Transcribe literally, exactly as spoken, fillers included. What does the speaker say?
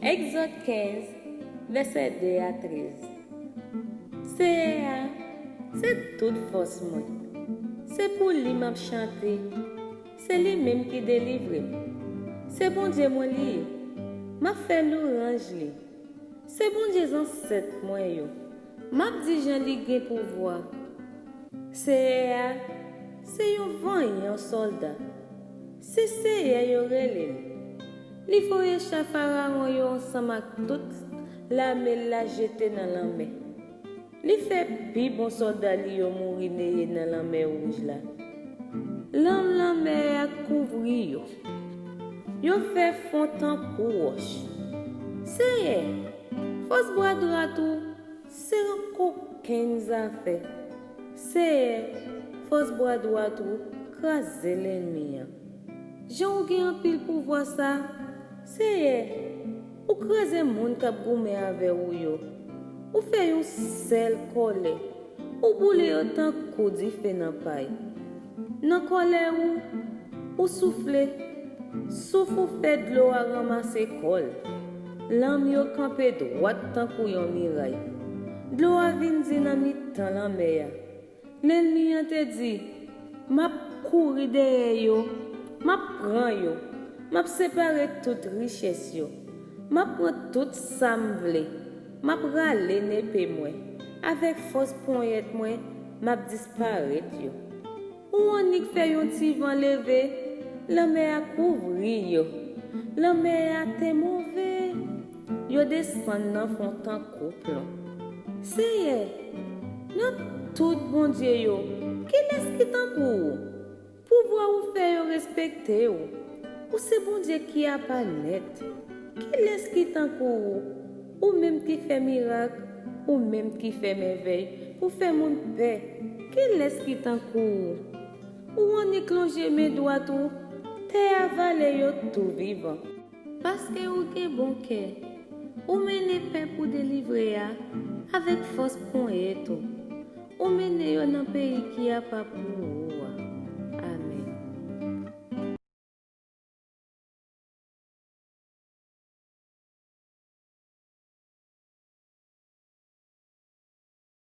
Egzòd kenz, vèsè de a trèz. Seyè a, se tout fòs mwen. Se pou li m ap chante. Se li menm ki delivre m. Se Bondye mwen li ye. M ap fè lwanj li. Se Bondye zansèt mwen yo. M ap di jan li gen pouvwa. Seyè a, se yon vanyan sòlda. Se Seyè yo rele l. Li voye cha Farawon yo ansanm ak tout lame l la jete nan lanmè. Li fè pi bon sòlda li yo mouri neye nan lanmè wouj la. Lanm lanmè a kouvri yo. Yo fè fon tankou wòch. Seyè, fòs bra dwat ou se yon kokenn zafè. Seyè, fòs bra dwat ou kraze lènmi an. Jan ou gen anpil pouvwa sa, Seyè, ou kraze moun k ap goumen avè ou yo. Ou fè yon sèl kòlè. Ou boule yo tankou dife nan pay. Nan kòlè ou, ou soufle. Souf ou fè dlo a ranmase kò l. Lanm yo kanpe dwat tankou yon miray. Dlo a vin di nan mitan lanmè a. Lènmi an te di, "M ap kouri dèyè yo, m ap pran yo, m ap separe tout richès yo, m ap pran tout sa m vle, m ap rale nepe mwen, avèk fòs ponyèt mwen, m ap disparèt yo." Ou annik fè yon ti van leve, lanmè a kouvri yo. Lanmè a te move. Yo desann nan fon tankou plon. Seyè, nan tout bondye yo, kilès ki tankou ou? Pouvwa ou fè yo respekte ou. Ou se Bondye ki apa nèt. Kilès ki tankou ou? Ou menm ki fè mirak, ou menm ki fè mèvèy pou fè moun pè. Kilès ki tankou ou? Ou annik lonje men dwat ou, tè a vale yo tou vivan. Paske ou gen bon kè, ou mennen pèp ou delivre a avèk fòs ponyèt ou. Ou mennen yo nan peyi ki apa pou ou a.